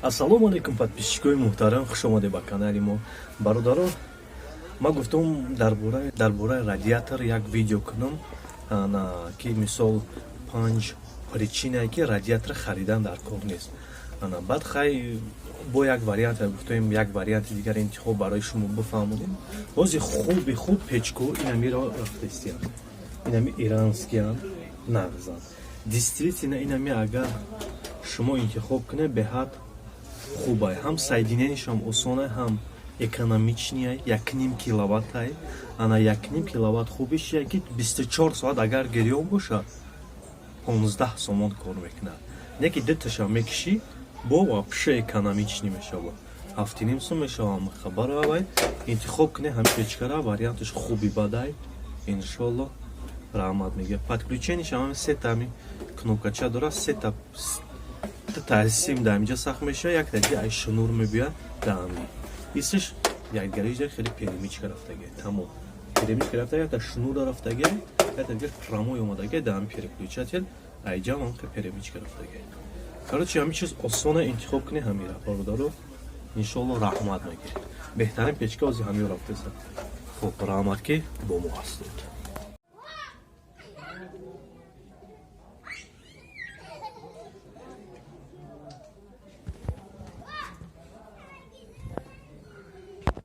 Ассалому алайкум, подписчикои муҳтарам, хуш омадед ба канали мо. Бародаро, ман гуфтам, дар бораи радиатор як видео кунам, ана ки мисол панҷ причинае, ки радиатор харидан дар кор нест. Ана баъд хай бо як вариант гуфтем, як варианти дигар интихоб барои шумо бифаҳмонем. Бози хуби хуб печко инамиро рафтестиян, инами иранскиян, нағзан. Действительно, инами агар шумо интихоб кунед, беҳад хубай, ҳам соединениешам осонай, ҳам экономичныйай, 1,5 киловаттай. Ана 1,5 киловатт хубиш ки 24 соат агар гирён бошад, 15 сомон кор мекунад. Не ки дуташа мекишӣ, бо вообще экономичный мешавад, 7,5 сом мешавад. Хабаравай интихоб кунед ҳами печкара, варианташ хуби бадай, иншолло раҳмат мегӯяд. Подключениеш ҳам сета ҳами кнопкача дорад, сета тасим дар инҷа сахт мешавад, як таги ай шнур мебиёяд даами исш якдигарижа хеле перемычка рафтаги, тамом, перемычка рафтаги, якта шнура рафтаги, якта дигар прямой омадаги даами переключатель, айҷам ҳам хеле перемычка рафтаги. Короче, ҳами чиз осона, интихоб кунед ҳамира, бародаро, иншоалло раҳмат мегиред. Беҳтарин печка ози ҳамиё рафтеса. Хуб, раҳмат, ки бо мо ҳастед.